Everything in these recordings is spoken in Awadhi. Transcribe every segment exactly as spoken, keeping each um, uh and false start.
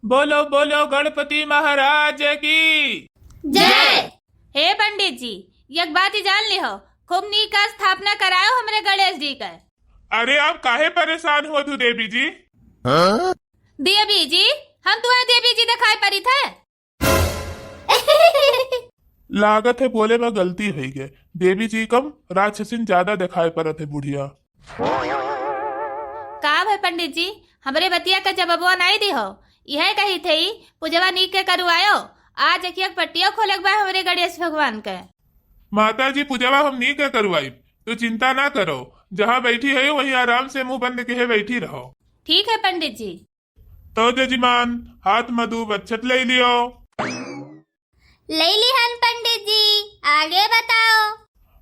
बोलो बोलो गणपति महाराज की जय। हे पंडित जी, एक बात ही जान लिहो, खूब नीक का स्थापना करायो हमरे गणेश जी का। अरे आप काहे परेशान होत हो देवी जी? देवी जी, हम तुम्हें देवी जी दिखाई पड़ी थे। लागत है बोले में गलती होइ गए, देवी जी कम राक्षसिन ज्यादा दिखाई पड़त है बुढ़िया। का भय पंडित जी, हमरे बतिया का जवाबवा नाई दिहो। यह कही थे, पूजवा नीक के करवायो, आज अखिया के पट्टियो खोले के बा हमरे गणेश भगवान के। माता जी, पूजवा हम नीक के करवाई, तू चिंता ना करो, जहाँ बैठी है वहीं आराम से मुंह बंद किहे बैठी रहो। ठीक है पंडित जी। तो जजमान, हाथ में दू बच्छत ले लियो। ले लिहन पंडित जी, आगे बताओ।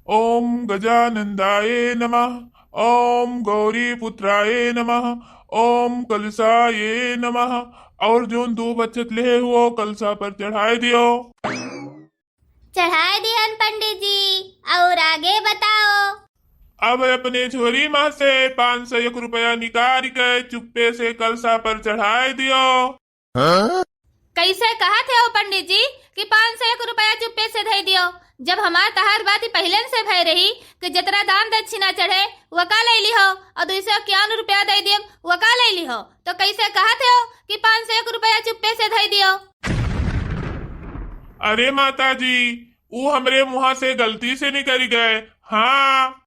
ओम गजानंदाय नमः, ओम गौरी पुत्राय नमः, ओम कलशाय नमः। और जोन दू बच्छत ले हुओ कलशा पर चढ़ाए दियो। चढ़ाए दिहन पंडित जी, और आगे बताओ। अब अपने झोरी में से पाँच सौ एक रुपया निकाल के चुप्पे से कलशा पर चढ़ाए दियो। कैसे कहत हो पंडित जी कि पाँच सौ एक रुपया चुप्पे से दे दियो, जब हमार तहार बात ही पहले से भय रही कि जितना दान दक्षिणा चढ़े वो का ले लिहो और दो सौ इक्यावन रुपया दे दियो वो का ले लिहो, तो कैसे कहत हो कि पाँच सौ एक रुपया चुप्पे से दे दियो? अरे माता जी, ऊ हमरे मुहा से गलती से निकल गए। हाँ।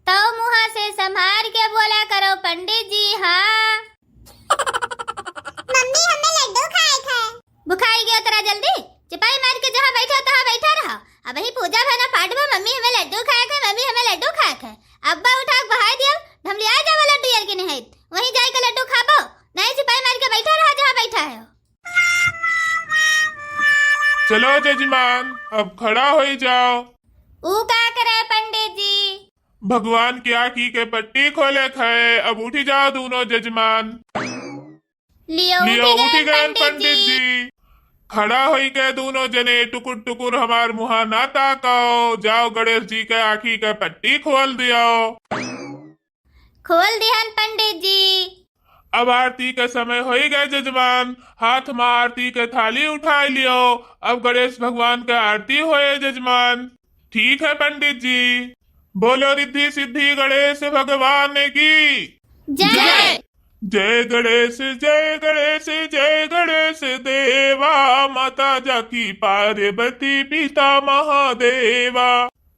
तो मुहा से संभार के बोला करो पंडित जी। हाँ। मम्मी, हमें लड्डू खाए थे। भुखाई गयो तोरा जल्दी? चिपाई मार के जहाँ बैठो तहाँ बैठा रहो। अब ही पूजा भना पाठ में मम्मी हमें लड्डू खाए थे, मम्मी हमें लड्डू खाए थे। अब्बा उठा के बहाई दियो, ढमलिया जावा लड्डू यल के नहीं, वहीं जाए के लड्डू खाबो। नहीं, चिपाई मार के बैठा रहो जहाँ बैठा हो। चलो जजमान, अब खड़ा होई जाओ। ऊ का करे पंडित जी? भगवान की आँखी के पट्टी खोले खे, अब उठी जाओ दोनों जजमान। लियो लियो उठी उठी गए गए पंडित पंडित जी। जी। खड़ा होई के दोनों जने टुकुर टुकुर हमार मुहा ना ताको, जाओ गणेश जी के आँखी के पट्टी खोल दियो। खोल दिहन पंडित जी। अब आरती के समय होई गए जजमान, हाथ में आरती के थाली उठाई लियो। अब गणेश भगवान के आरती होए जजमान। ठीक है पंडित जी। बोलो रिद्धि सिद्धि गणेश भगवान की जय। जय। जय गणेश, जय गणेश, जय गणेश देवा, माता जाकी पार्वती पिता महादेवा।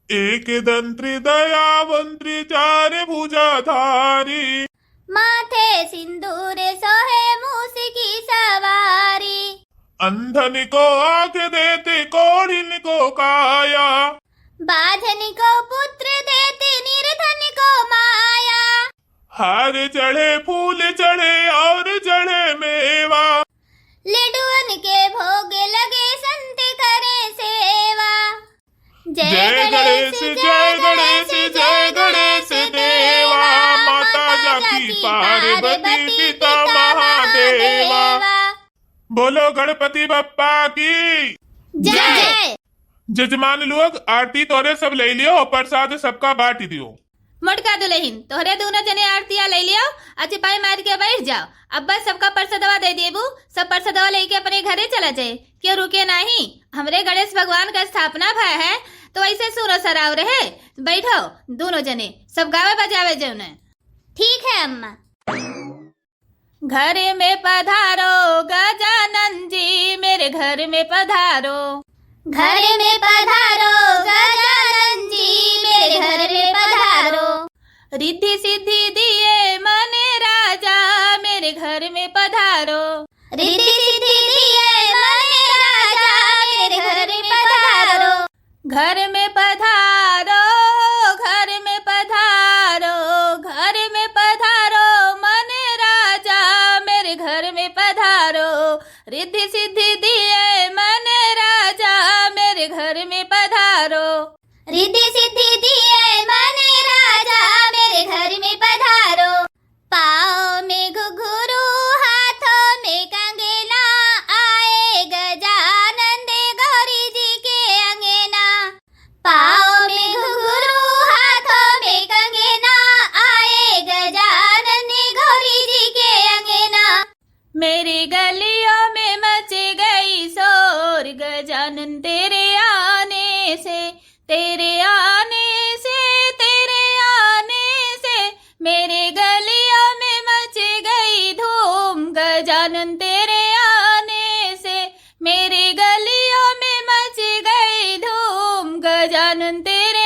एक दंत्री दयावंत्री चार भुजाधारी। माथे सिंदूर सोहे मूस की सवारी। अंधन को आँख देते कोढ़िन को काया। बाझन को पुत्र देते निर्धन को माया। हार चढ़े फूल चढ़े और चढ़े मेवा। लड्डुअन के भोग लगे संत करे सेवा। जय गणेश, जय गणेश, जय गणेश देवा, माता जाकी पार्वती पिता महादेवा। बोलो गणपति बप्पा की जय। जजमान लोग, आरती तोरे सब ले लियो और प्रसाद सबका बांट दियो। मोटका दुलहिन, तोहरे दूनो जने आरतिया ले लियो, आ चिपाई मार के बैठ जाओ। अब बस सबका परसदवा दे देबू, सब परसदवा लेके अपने घरे चला जाए, क्यों रुके नाही। हमरे गणेश भगवान का स्थापना भय है, तो ऐसे सुरो सराव रहे। बैठो दूनो जने, सब गावे बजावे जौने। ठीक है अम्मा। घर में पधारो गजानन जी, मेरे घर में पधारो। घर में पधारो गजानन जी, मेरे घर में पधारो। रिद्धि सिद्धि दिए मने राजा, मेरे घर में पधारो। रिद्धि सिद्धि दिए मने राजा, मेरे घर में पधारो। घर में पधारो, घर में पधारो, घर में पधारो, मने राजा, मेरे घर में पधारो। रिद्धि सिद्धि दिए मने राजा, मेरे घर में पधारो। रिद्धि सिद्धि दिए मने राजा, मेरे घर में पधारो। पाँव में घुघरू, हाथों में कंगना, आए गजानन दे गौरी जी के अंगना। पाँव में घुघरू, हाथों में कंगना, आए गजानन दे गौरी जी के अंगना। मेरी गलियों में मेरे गलियों में मच गई धूम गजानन तेरे आने से। मेरे गलियों में मच गई धूम गजानन तेरे